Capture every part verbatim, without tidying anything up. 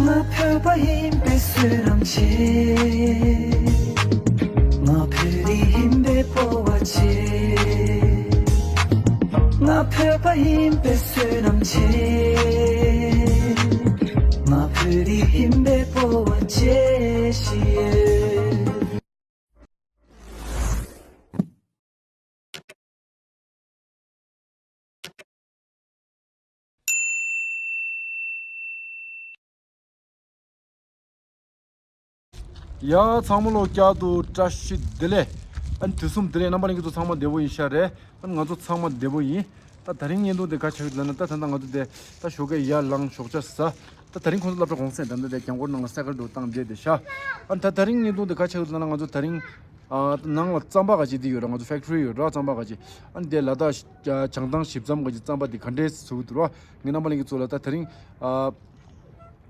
ང་བོད་པ་ཡིན་པའི་བསོད་ནམས་ཆེ། ང་བོད་རིགས་ཡིན་པའི་སྤོབས་པ་ཆེ། ང་བོད་པ་ཡིན་པའི་བསོད་ནམས་ཆེ། ང་བོད་རིགས་ཡིན་པའི་སྤོབས་པ་ཆེ་ཞེས། ཡ་ཚང་མ་ལོ་བསྐྱར་དུ་བཀྲ་ཤིས་བདེ་ལེགས། ཨན་དུས་གསུམ་བདེ་ལེགས། རྣམ་པ་ལྷན་རྒྱས་ཚོ་ཚང་མ་བདེ་པོ་ཡིན་ཤག་རེད། ཨན་ང་ཚོ་ཚང་མ་བདེ་པོ་ཡིན། ད་དེ་རིང་བརྙན་ཐུང་དེ་ག་ཆགས་ཡོད་ལབ་ན། ད་ད་ལྟ་ང་ཚོ་དེ་ད་ཞོགས་ཀས་ཡར་ལངས་ཞོགས་ཇ་ཟ། ད་དེ་རིང་ཁོང་ཚོ་སློབ་གྲྭ་གུང་སེང་ད་ལྟ་དེ་གྱང་ཁོག་ནང་ལ་སའི་ཀལ་འགྲོ་བཏང་བསྡད་དེ་ཤག་ཨན་ད་དེ་རིང་བརྙན་ཐུང་དེ་ག་ཆགས་ཡོད་ལབ་ན། ང་ཚོ་དེ་རིང་ཨ་ནང་ལ་རྩམ་པ་ག་ཅིག་དེ་ཡོད་ར། ང་ཚོ་ཕེག་ཊི་རི་ཡོད་ར་རྩམ་པ་ག་ཅིག་ཨན་དེ་ལ་དྭགས་བྱང་ཐང་ཞིབ་རྩམ་ག་ཅིག་རྩམ་པ་དེ་ག་འདྲས་བཟོ་གི་འདུག་ར། ངས་རྣམ་པ་ལྷན་རྒྱས་ཚོ་ལ་ད་དེ་རིང་ཨ།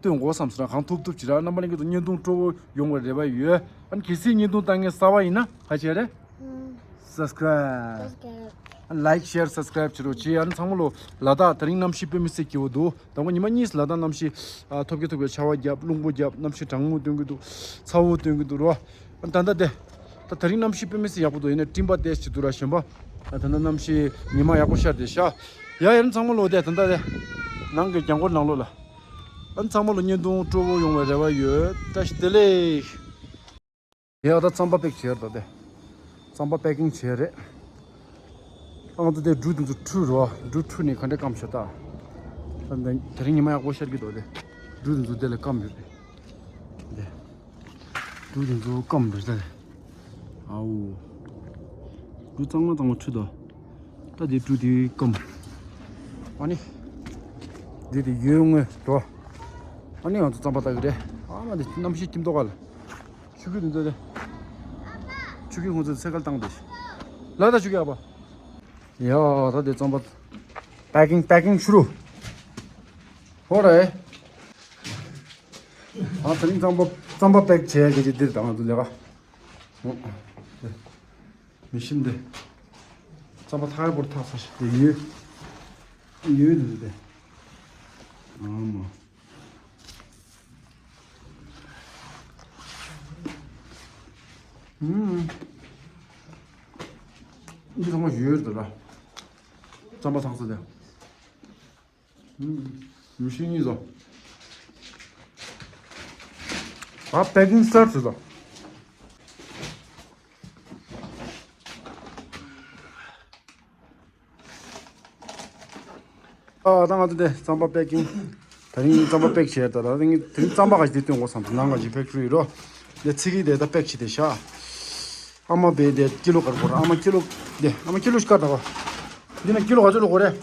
སྟོན་དགོས་བསམ་སོང་། གང་ཐུབ་ཐུབ་བྱེད་ར། རྣམ་པ་ལྷན་རྒྱས་ཚོ་བརྙན་ཐུང་སྤྲོ་བོ་ཡོང་བའི་རེ་བ་ཡོད། ཨ་ནི་གལ་སྲིད་བརྙན་ཐུང་ལྟ་མཁན་གསར་པ་ཡིན་ན་ག་བྱེད་རེད། Subscribe. Like, share, subscribe བྱེད་རོགས་བྱེད། ཨ་ནི་ཚང་མ་ལོ་ལ་དྭགས་དེ་རིང་གནམ་གཤིས་དཔེ་མི་སྲིད་སྐྱིད་པོ་འདུག་དང་པོ་ཉི་མ་གཉིས་ལ་དྭགས་གནམ་གཤིས་ཨ་ཐོབ་རྒྱུ་ཐོབ་རྒྱུ། ཆར་པ་བརྒྱབ། རླུང་བུ་བརྒྱབ། གནམ་གཤིས་གྲང་མོ་སྟོན་གྱི་འདུག་ཚ་བོ་སྟོན་གྱི་འདུག་རོ། ཨ་ནི་ད་ལྟ་དེ་ད་དེ་རིང་གནམ་གཤིས་དཔེ་མི་སྲིད་ཡག་པོ་འདུག་ཡིན་ན་སྤྲིན་པ་ཏོག་ཙམ་འདུག་ར། གཞན་པ་ཨ་ད་ལྟ་གནམ་གཤིས་ཉི་མ་ཡག་པོ་ཤར་བསྡད་ཤག་ཡ་ཡ་ཨ་ནི་ཚང་མ་ལོ་དེ་ད་ལྟ་དེ་ནང་གི་གྱང་ཁོག་ནང་ལོགས་ལ། ཨ་ནི་ཚང་མ་ལོ་བརྙན་ཐུང་སྤྲོ་པོ་ཡོང་བའི་རེ་བ་ཡོད། བཀྲ་ཤིས་བདེ་ལེགས། ཡ་ད་རྩམ་པ་པེག་བྱས་རེད། ད་དེ་རྩམ་པ་པེ་ཀིང་བྱས་རེད། ཨ་ང་ཚོ་དེ་འབྲུ་དེ་ཚོ་འཁྲུད་རོ། འབྲུ་འཁྲུད་ནས་ག་འདྲས་སྐམ་ཤག་ད། ད་དེ་དེ་རིང་ཉི་མ་ཡག་པོ་ཤར་གྱི་འདུག་དེ་འབྲུ་དེ་ཚོ་དེ་ལ་སྐམ་ཡོད་རེད། དེ་འབྲུ་དེ་ཚོ་སྐམ་རེད་ད། ཨའུ། འབྲུ་གཙང་མ་གཙང་མ་འཁྲུད་དོ། ད་དེ་འབྲུ་དེ་སྐམ། ཨ་ནི་འདི་དེ་ཡོལ་ངོས་འགྲོ། ཨ་ནི་ང་ཚོ་རྩམ་པ་ལྟ་གི་རེད། ཨ་མ་དེ་གནམ་གཤིས་སྐྱིད་མདོག་ག་ལ། ཆུ་ཁྱི་དེ་ཚོ་དེ། ཆུ་ཁྱི་ཁོང་ཚོས་ཚེ་གལ་བཏང་དེ། ལ་ད་ཆུ་ཁྱི་ཨ་ཕ། ཡ་ད་དེ་རྩམ་པ། པེ་ཀིང་པེ་ཀིང་ཤུ་རུ། ཧོ་རེ། ཨ་དེ་རིང་རྩམ་པ་རྩམ་པ་པེག་བྱས་གི་ཅི་འདིར་དང་དུ་ལས་ཀ་མི་ཤིན་དེ། རྩམ་པ་ཐག་པོར་ཐག་ས་ཞིག་དེ་ཡོད། ཡོད་དེ་དེ། ཨ་མ། ཨུམ། འདི་ཚང་མ་ཡོད་དོ་ལ། རྩམ་པ་ཚང་ས་དེ། ཨུམ། མི་ཤེས་གཉིས་བཟོ། ད་པེ་ཀིང་སར་ཚུད་དོ། ཨ་ད་ང་ཚོ་དེ་རྩམ་པ་པེ་ཀིང་། དེ་རིང་རྩམ་པ་པེག་བྱས། ད་ད་རིང་དེ་རིང་རྩམ་པ་ག་ཞིག་དེ་སྟོན་དགོས་བསམ། ནང་ག་ཞིག་ཕེག་ཊི་རི་རོ། དེ་ཚིག་གི་དེ་ད་པེག་བྱས་དེ་ཤ། ཨ་མ་བས་དེ་ཀི་ལོ་ག་རེ་དགོས་རེད། ཨ་མ་ཀི་ལོ་དེ་ཨ་མ་ཀི་ལོ་ཤི་ཀ་ད་གོ། འདི་ན་ཀི་ལོ་ག་ཚོད་ལོ་དགོས་རེད།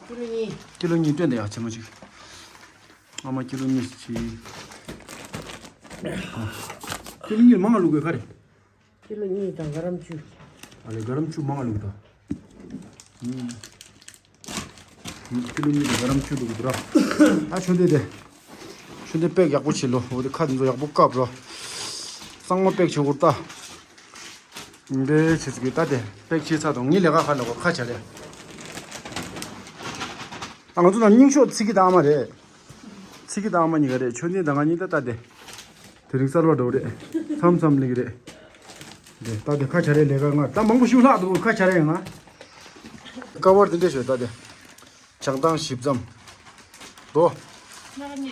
ཀི་ལོ་གཉིས། ཀི་ལོ་གཉིས་སྟོན་དེ་ཡ་ཆེན་མོ་ཅིག་ཨ་མ་ཀི་ལོ་གཉིས་ཅིག་ཀི་ལོ་གཉིས་མང་ང་ལུག་གི་ག་རེ། ཀི་ལོ་གཉིས་དང་ག་རམ་བཅུ། ཨ་ལེ་ག་རམ་བཅུ་མང་ང་ལུག་ད། ཀི་ལོ་གཉིས་དང་ག་རམ་བཅུ་ལུག་འདུག་ར། ཨ་ཆུ་འདི་དེ། ཆུ་འདི་པེག་ཡག་པོ་བྱེད་ལོ། འོ་དེ་ཁ་འདི་ཚོ་ཡག་པོ་བཀབ་རོ། གཙང་མ་པེག་བྱེད་དགོས་ད། འདི་བྱེད་ཀྱི་ད་དེ་པེག་བྱེད་ཚར་དང་ངའི་ལས་ཀ་ཁ་ལ་གོ་ཁ་བྱ་རེ། ཨ་ང་ཚོ་ནང་རྙིང་ཤོག་ཚིག་གི་ད་ཨ་མ་རེད། ཚིག་གི་ད་ཨ་མ་གཉིས་ཀ་རེད། ཆུ་འདི་ད་ང་གཉིས་ད་ད་དེ། དེ་རིང་གསར་པ་འགྲོ་རེད། མཚམས་མཚམས་ལེགས་རེད། དེ་ལྟ་དེ་ཁ་བྱ་རེ་ལས་ཀ་ང་ད་མང་པོ་ཞིག་ལྷག་འདུག་ཁ་བྱ་རེ་ཡང་ང་། ཀ་བར་དེ་འདྲས་ཞོད་ལྟ་དེ། བྱང་ཐང་ཞིབ་རྩམ། དོ།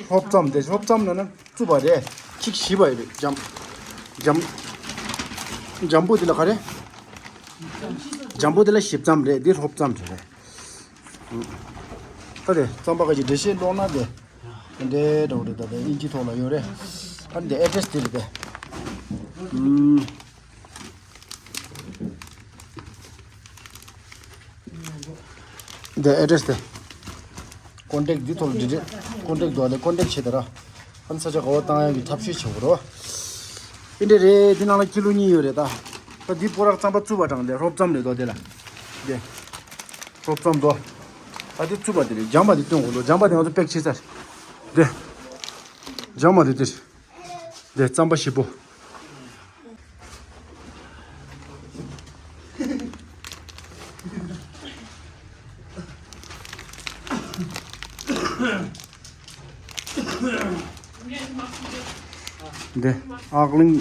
ལྷོ་རྩམ་དེ་ལྷོ་རྩམ་ལ་ན་རྩུབ་པ་རེད། ཁྱི་ཞིབ་པ་རེད། འཇམ། འཇམ། འཇམ་པོ་དེ་ལ་ག་རེ། འཇམ་པོ་དེ་ལ་ཞིབ་རྩམ་རེད། འདི་ལྷོ་རྩམ་རེད། ད་དེ་རྩམ་པ་ག་ཅིག་འགྲེལ་བཤད་ཀློག་ན་དེ། འདྲེ་འདྲ་བོ་རེད། ད་དེ་དབྱིན་ཇི་ཐོག་ལ་ཡོད་རེད། ཨ་ནི་དེ་ཨེ་ཌི་རེ་སི་དེ་རེད་དེ། ཨུམ། དེ་ཨེ་ཌི་རེ་སི་དེ། ཀོན་ཊེག་འདི་ཐོག་ལ་འདི་རེད། ཀོན་ཊེག་འདུག་ཨ་ལེ། ཀོན་ཊེག་བྱེད་དེ་ར། ཨ་ནི་ས་ཆ་ག་བ་བཏང་ཡག་གི་ཐབས་ཤེས་བྱེད་དགོས་རེད། འདི་འདྲ་རེད། འདི་ནང་ལ་ཀི་ལོ་གཉིས་ཡོད་རེད་ད། ད་འདི་པོ་རག་རྩམ་པ་བཙུགས་པ་དྲངས་དེ་ལྷོ་རྩམ་རེད་དོ་དེ་ལ། དེ། ལྷོ་རྩམ་དོ། ད་འདི་བཙུགས་པ་དེ་རེད། འཇམ་པ་དེ་སྟོན་དགོས་ལོ། འཇམ་པ་དེ་ང་ཚོ་པེག་བྱས་ཚར། དེ། འཇམ་པ་དེ་དེ། དེ་རྩམ་པ་ཞིབ་པོ། འདི་ཨག་གླིང་།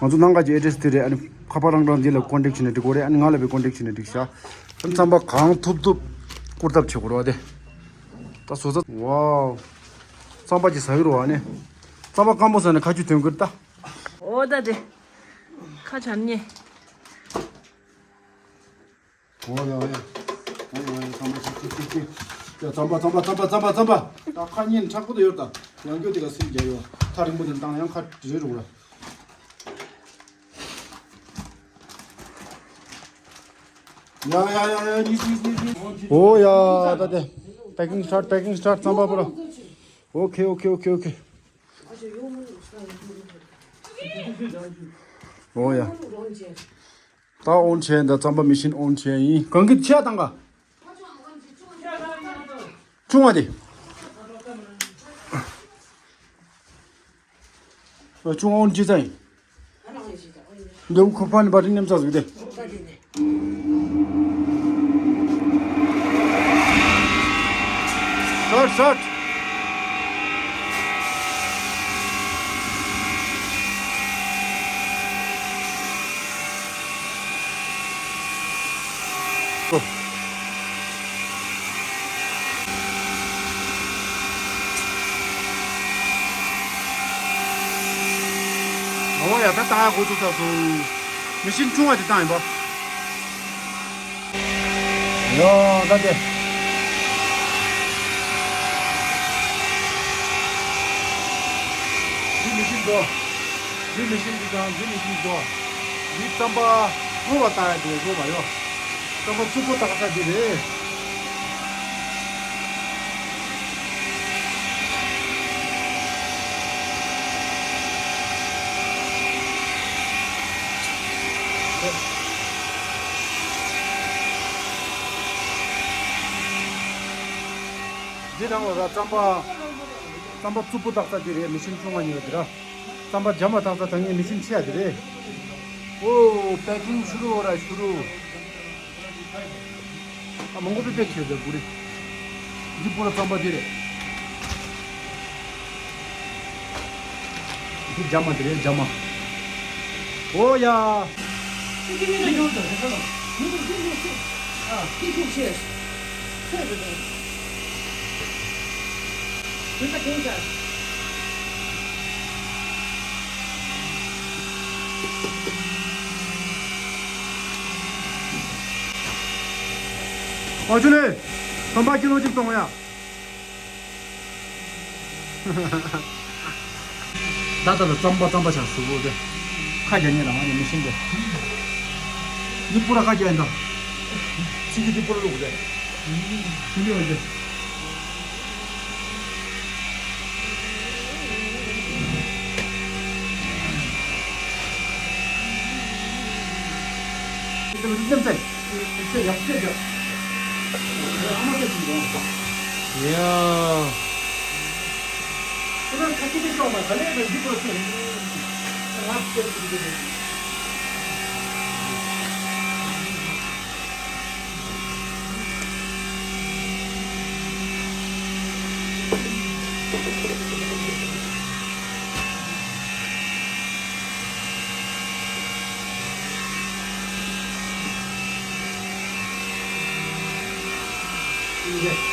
ང་ཚོ་ནང་ག་གི་ཨེ་ཌི་རེ་སི་དེ་རེད། ཨ་ནི་ཁ་པར་རང་རང་འདི་ལ་ཀོན་ཊེག་བྱས་ནས་འགྲིག་གོ་རེད། ཨ་ནི་ང་ལ་བའི་ཀོན་ཊེག་བྱས་ནས་འགྲིག་ཤག་ཨ་ནི་རྩམ་པ་གང་ཐུབ་ཐུབ་བསྐུར་ཐབས་བྱེད་དགོས་རེད་བ། དེ་ད་བཟོ་ས། ཝའོ། རྩམ་པ་ཅིག་ཟ་གི་རེད་བ། ཨ་ནི་རྩམ་པ་སྐམ་པོ་ཟ་ནས་ཁ་ཆུ་ཐོན་གི་རེད་ད། ཨོ་ད་དེ། ཁ་བྱར་ཉེ། ཨོ་ཡ་ཡ། ཨོ་ཡ་ཡ། རྩམ་པ་ཅིག་ཅིག་ཅིག་ཅིག་ཡ། རྩམ་པ་རྩམ་པ་རྩམ་པ་རྩམ་པ་རྩམ་པ། ད་ཁ་ཉིན་མཁྲེགས་པོ་དེ་ཡོད་ད། ཡང་སྐྱོ་དེ་ག་སེམས་རྒྱ་ཡོད། ཐག་རིང་པོ་དེ་བཏང་ཡང་ཁ་བྲེལ་རུང་ལ། ཡ་ཡ་ཡ་ཡ། གཉིས་གཉིས་གཉིས་གཉིས། ཨོ་ཡ། ད་དེ། packing start, packing start. རྩམ་པ་པོ་ར། ཨོ་ཁེ་ཨོ་ཁེ་ཨོ་ཁེ་ཨོ་ཁེ། ཨོ་ཡ། ད་ཨོན་བྱས། ད་རྩམ་པ་མེ་ཤིན་ཨོན་བྱས་ཡིན། གང་གི་ཆ་དང་ག་ཆུང་བ་དེ། ཆུང་ཨོན་ཅི་ཙང་ཡིན། འདི་ཁོ་ཕ་ནི་བ་ཏི་ནེམ་ཙག་ཟིག་དེ། ཤོད་ཤོད། ཨོ་ཡ། ད་བཏང་ཡ་འགོ་བཙུགས་ཚར་སོང་། མེ་ཤིན་ཆུང་བ་དེ་བཏང་ཡིན་པ། ཡོ་ད་དེ། འདི་མེ་ཤིན་འགྲོ། འདི་མེ་ཤིན་འདི་དང་འདི་མེ་ཤིན་འགྲོ། འདི་རྩམ་པ་སྔོ་བ་བཏང་ཡ་དེ་སྔོ་བ་ཡོ། རྩམ་པ་རྩུབ་པོ་བཏང་ས་འདི་རེད། འདི་རང་ལ་ར་རྩམ་པ། རྩམ་པ་རྩུབ་པོ་བཏང་ས་འདི་རེད། མེ་ཤིན་ཆུང་བ་ཉོས་འདི་ར། རྩམ་པ་འཇམ་མ་བཏང་ས་ད་ངས་མེ་ཤིན་ཆེ་ཡ་འདི་རེད། ཨོ་པེ་ཀིང་ཤུ་རུ་ར་ཤུ་རུ། ཨ་མང་པོ་པེ་པེག་བྱས་ཟེར་དགོས་རེད། འདི་པོ་ར་རྩམ་པ་འདི་རེད། འདི་རྒྱ་མ་འདི་རེད་རྒྱ་མ། ཨོ་ཡ། ཨ་ཅོ་ལེ། རྩམ་པ་ཀི་ལོ་གཅིག་གཏོང་ཡ། ད་ལྟ་ལ་རྩམ་པ་རྩམ་པ་ཆགས་སུ་བོ་དེ། ཁ་རྒྱ་ཉེ་རང་ཨ་ནི་མི་ཤིན་ཏེ། འདི་པུ་ར་ཁ་རྒྱ་ཡིན་ད། ཚིག་གི་འདི་པུ་ར་ལུག་རེད། ཤིན་ཏེ་འོན་ཏེ། ཡ།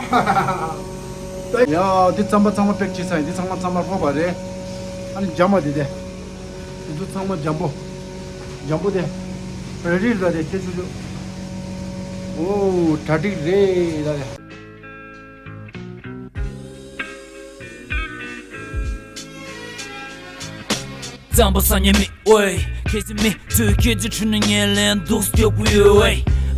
ཡ། འདི་རྩམ་པ་ཚང་མ་པེག་བྱས་ཚར་ཡིན། འདི་ཚང་མ་རྩམ་པ་རོ་པ་རེད། ཨ་ནི་འཇམ་པ་འདི་དེ། འདི་ཚོ་ཚང་མ་འཇམ་པོ། འཇམ་པོ་དེ། རེ་རེ་རེད་དེ་ཁྱེད་ཆུ་ཆུ། ཨོ་གྲ་སྒྲིག་རེད་ད་དེ། རྩམ་པ་ཟ་མཁན་མི་ཝེ། ཁྱེད་ཀྱི་མི་ཚོས་ཁྱེད་ཀྱི་ཁྲོད་ནས་ངའི་ལན་འདུག་སྐྱོབ་གི་ཡོད་ཝེ།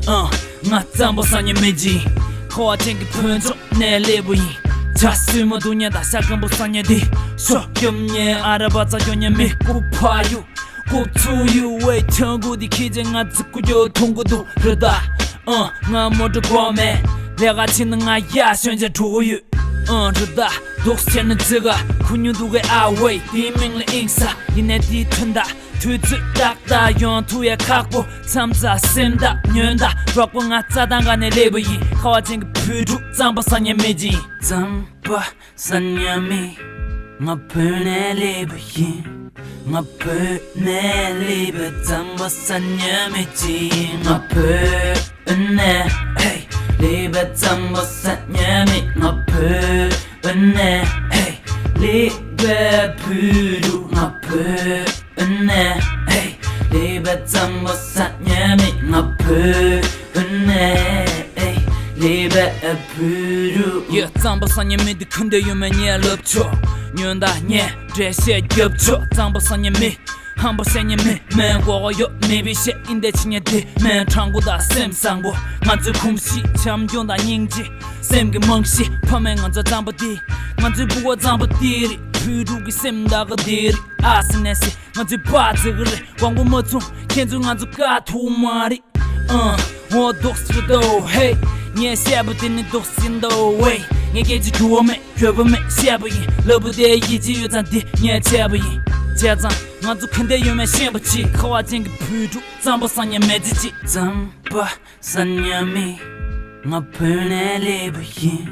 ཨ། ང་རྩམ་པ་ཟ་མཁན་མི་ཅིག་ཁ་བ་ཅན་གྱི་ཕུན་ཚོགས་ནས་སླེབས་པ་ཡིན། ཇ་སུས་མ་འཐུང་མཁན་དང་ཤ་སྐམ་པོ་ཟ་མཁན་དེ། ཤོ་སྐྱོབ་མཁན་ཨ་ར་པ་ཙག་སྐྱོབ་མཁན་མི་ཀུ་ཕ་ཡུ། ཀུབ་ཚུགས་ཡུ་ཝེ་ཐང་གུ་དེ་ཁྱེད་ཀྱི་ང་ཙི་ཀུ་ཀྱོ་འཐུང་གི་འདུག་རི་དྭགས། ཨ། ང་མོ་ཊ་གོ་མེད། ལས་ཀ་བྱེད་ན་ང་ཡ་ཤོན་ཆ་འགྲོ་གི་ཡོད། ཨ། རི་དྭགས་འདུག་སེ་ནི་ཙི་ག་ཁུ་ཉུ་འདུག་གི་ཨ་ཝེ། དེའི་མིང་ལ་ཨིང་ས་ཡིན་ནའི་དེའི་ཐུན་ད། དུས་ཚོད་ཏག་ཏག་ཡོང་ཐུབ་ཡ་ཁག་པོ། མཚམས་ཚ་སེམས་ཐག་ཉོན་ད། རོགས་པ་ང་རྩ་དང་ག་ནས་སླེབས་པ་ཡིན། ཁ་བ་ཅན་གྱི་བོད་ཕྲུག་རྩམ་པ་ཟ་མཁན་མི་ཅིག་རྩམ་པ་ཟ་མཁན་མི། ང་བོད་ནས་སླེབས་པ་ཡིན། ང་བོད་ནས་སླེབས་པའི་རྩམ་པ་ཟ་མཁན་མི་ཅིག་ང་བོད་ནས་ཧེ་སླེབས་པའི་རྩམ་པ་ཟ་མཁན་མི། ང་བོད་ནས་ཧེ་སླེབས་པའི་བོད་ཕྲུག་ང་བོད་ནས་ཧེ་སླེབས་པའི་རྩམ་པ་ཟ་མཁན་མི། ང་བོད་ནས་ཧེ་སླེབས་པའི་བོད་ཕྲུག་ཡ། རྩམ་པ་ཟ་མཁན་མི་འདི་ཁུ་འདེ་ཡོད་མེད་ངས་ལབ་ཆོག་ཉོན་དང་ངས་འགྲེལ་བཤད་རྒྱབ་ཆོག་རྩམ་པ་ཟ་མཁན་མི། ཧམ་པ་ཟ་མཁན་མི། མེད་མགོ་གོ་ཡོད་མེད་པའི་བཤད་ཨིན་དེ་ཆི་ཉེ་དེ། མེད་དྲང་པོ་དང་སེམས་བཟང་པོ། ང་ཚོའི་གོམས་གཤིས་བྱམས་སྐྱོང་དང་སྙིང་རྗེ། སེམས་ཀྱི་རྨང་གཞི་ཕ་མེས་ང་ཚོ་རྩམ་པ་དེ། ང་ཚོའི་བུ་གོ་རྩམ་པ་དེ་རེད། བོད་ཕྲུག་གི་སེམས་ད་ག་དེ་རེད། ཨ་སི་ནེ་སི་ང་ཚོའི་བ་ཚིག་གི་རེད། དབང་པོ་མ་ཚུམ་ཁྱེད་ཚོས་ང་ཚོ་དཀའ་ཐུབ་མ་རེད། ཨ། འོ་འདུག་སེ་འདུག་ཧེ། ངས་བཤད་པ་དེ་ནི་འདུག་སེ་འདུག་ཝེ། ངས་སྐད་ཆ་འགྱུར་བ་མེད་འགྱོད་པ་མེད་བཤད་པ་ཡིན། ལབ་པ་དེ་ཡིད་ཆེས་ཡོད་ཙང་འདི་ངས་བྱས་པ་ཡིན། བྱས་ཙང་ང་ཚོ་ག་འདྲ་ཡོད་མེད་ཤེས་པ་བྱེད། ཁ་བ་ཅན་གྱི་བོད་ཕྲུག་རྩམ་པ་ཟ་མཁན་མི་ཅིག་རྩམ་པ་ཟ་མཁན་མི། ང་བོད་ནས་སླེབས་པ་ཡིན།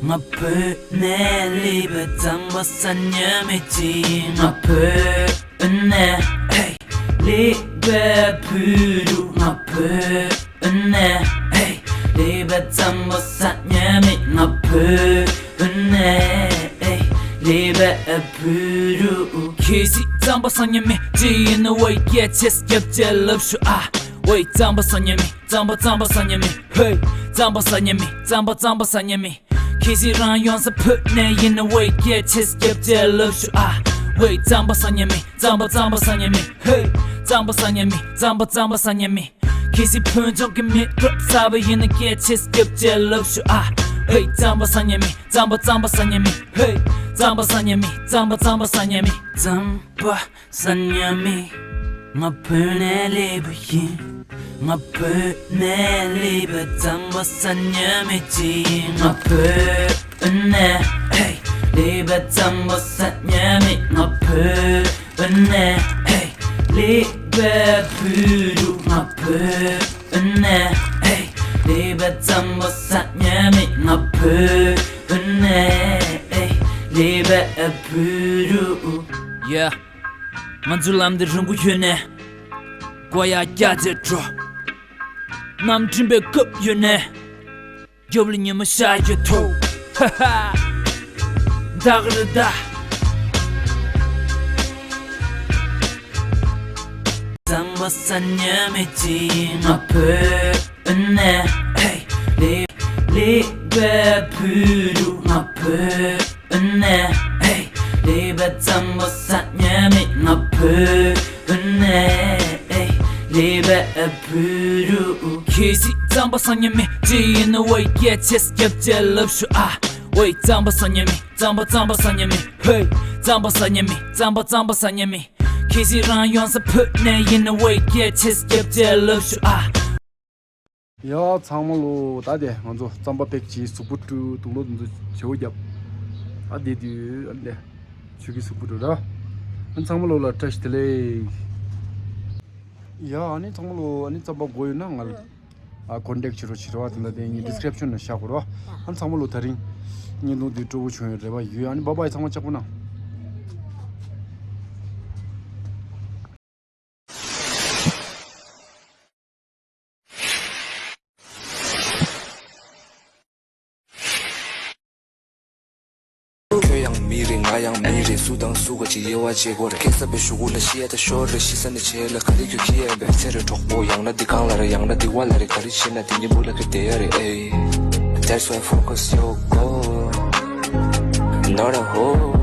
ང་བོད་ནས་སླེབས་པའི་རྩམ་པ་ཟ་མཁན་མི་ཅིག་ང་བོད་ནས་ཧེ་སླེབས་པའི་བོད་ཕྲུག་ང་བོད་ནས་ཧེ་སླེབས་པའི་རྩམ་པ་ཟ་མཁན་མི། ང་བོད་ནས་ཧེ་སླེབས་པའི་བོད་ཕྲུག་གལ་སྲིད་རྩམ་པ་ཟ་མཁན་མི་ཅིག་ཡིན་ན་ཝེ་སྐད་ཆ་རྒྱབ་བྱས་ལབ་ཤོག་ཨ། ཝེ་རྩམ་པ་ཟ་མཁན་མི། རྩམ་པ་རྩམ་པ་ཟ་མཁན་མི། ཧེ། རྩམ་པ་ཟ་མཁན་མི། རྩམ་པ་རྩམ་པ་ཟ་མཁན་མི། གལ་སྲིད་རང་ཡོང་ས་བོད་ནས་ཡིན་ན་ཝེ་སྐད་ཆ་རྒྱབ་བྱས་ལབ་ཤོག་ཨ། ཝེ་རྩམ་པ་ཟ་མཁན་མི། རྩམ་པ་རྩམ་པ་ཟ་མཁན་མི། ཧེ། རྩམ་པ་ཟ་མཁན་མི། རྩམ་པ་རྩམ་པ་ཟ་མཁན་མི། གལ་སྲིད་བོད་ལྗོངས་ཀྱི་མི་རབས་གསར་པ་ཡིན་ན་སྐད་ཆ་རྒྱབ་བྱས་ལབ་ཤོག་ཨ། ཝེ་རྩམ་པ་ཟ་མཁན་མི། རྩམ་པ་རྩམ་པ་ཟ་མཁན་མི། ཧེ། རྩམ་པ་ཟ་མཁན་མི། རྩམ་པ་རྩམ་པ་ཟ་མཁན་མི། རྩམ་པ་ཟ་མཁན་མི། ང་བོད་ནས་སླེབས་པ་ཡིན། ང་བོད་ནས་སླེབས་པའི་རྩམ་པ་ཟ་མཁན་མི་ཅིག་ང་བོད་ནས་ཧེ་སླེབས་པའི་རྩམ་པ་ཟ་མཁན་མི། ང་བོད་ནས་ཧེ་སླེབས་པའི་བོད་ཕྲུག་ང་བོད་ནས་ཧེ་སླེབས་པའི་རྩམ་པ་ཟ་མཁན་མི། ང་བོད་ནས་ཧེ་སླེབས་པའི་བོད་ཕྲུག་ཡ། ང་ཚོའི་ལམ་འདི་རིང་པོ་ཡོད་ནས། མགོ་ཡར་བཀྱག་བྱས་འགྲོ། གནམ་གྲིམ་པའི་སྐབས་ཡོད་ནས། རྒྱབ་ལ་ཉི་མ་ཤར་ཡོད་དོ། ཧ་ཧ། ད་ག་རེད་ད། རྩམ་པ་ཟ་མཁན་མི་ཅིག་ང་བོད་ནས་ཧེ་སླེབས་སླེབས་པའི་བོད་ཕྲུག་ང་བོད་ནས་ཧེ་སླེབས་པའི་རྩམ་པ་ཟ་མཁན་མི། ང་བོད་ནས་ཧེ་སླེབས་པའི་བོད་ཕྲུག་གལ་སྲིད་རྩམ་པ་ཟ་མཁན་མི་ཅིག་ཡིན་ན་ཝེ་སྐད་ཆ་རྒྱབ་བྱས་ལབ་ཤོག་ཨ། ཝེ་རྩམ་པ་ཟ་མཁན་མི། རྩམ་པ་རྩམ་པ་ཟ་མཁན་མི། ཧེ། རྩམ་པ་ཟ་མཁན་མི། རྩམ་པ་རྩམ་པ་ཟ་མཁན་མི། གལ་སྲིད་རང་ཡོང་ས་བོད་ནས་ཡིན་ན་ཝེ་སྐད་ཆ་རྒྱབ་བྱས་ལབ་ཤོག་ཨ། ཡ་ཚང་མ་ལོ། ད་དེ་ང་ཚོ་རྩམ་པ་པེག་བྱས་གཟུགས་པོ་བཀྲུས་དུག་ལོག་འདི་ཚོ་བྱེའུ་བརྒྱབ། ཨ་དེ་དུས་ཨ་ནི་ཆུ་གི་གཟུགས་པོ་བཀྲུ་ར། ཨ་ཚང་མ་ལོ་ལ་བཀྲ་ཤིས་བདེ་ལེགས། ཡ་ཨ་ནི་ཚང་མ་ལོ་ཨ་ནི་རྩམ་པ་དགོས་ཡོད་ན་ང་ལ་ཨ་ཀོན་ཊེག་བྱེད་རོགས་བྱེད་རོགས། ཨ་དེ་འདྲ་དེ་ངའི་ཌི་སི་ཀི་རིབ་ཤན་ནང་བཞག་དགོས་རོགས། ཨ་ཚང་མ་ལོ་ད་རིང་བརྙན་ཐུང་འདི་སྤྲོ་བོ་བྱུང་ཡོད་རེད་པ། ཡོད། ཨ་ནི་བཱའི་བཱའི། ཚང་མ་ལྕགས་པོ་གནང་། མི་རེད་ང་ཡང་མི་རེད། སུ་དང་སུ་ག་ཅིག་དབྱེ་བ་བྱེད་དགོས་རེད། སྐད་གསར་པའི་གཞུག་གུ་ལ་ཤི་ཡ་ད་ཤོར་རེད། ཤི་ས་ནས་བྱེད་ལ་ག་རེ་ཁྱོད་ཁྱི་ཡ་ཡིན་པས། ཚེ་རེ་གྲོགས་པོ་ཡང་ན་འདི་གང་ལ་རེད། ཡང་ན་འདི་བ་ལ་རེད། ག་རེ་བྱེད་ན་འདི་གཉིས་པོ་ལ་ཁྱོད་བསྡད་ཡ་རེད། ཨེ། That's why focus your goal, not a hole.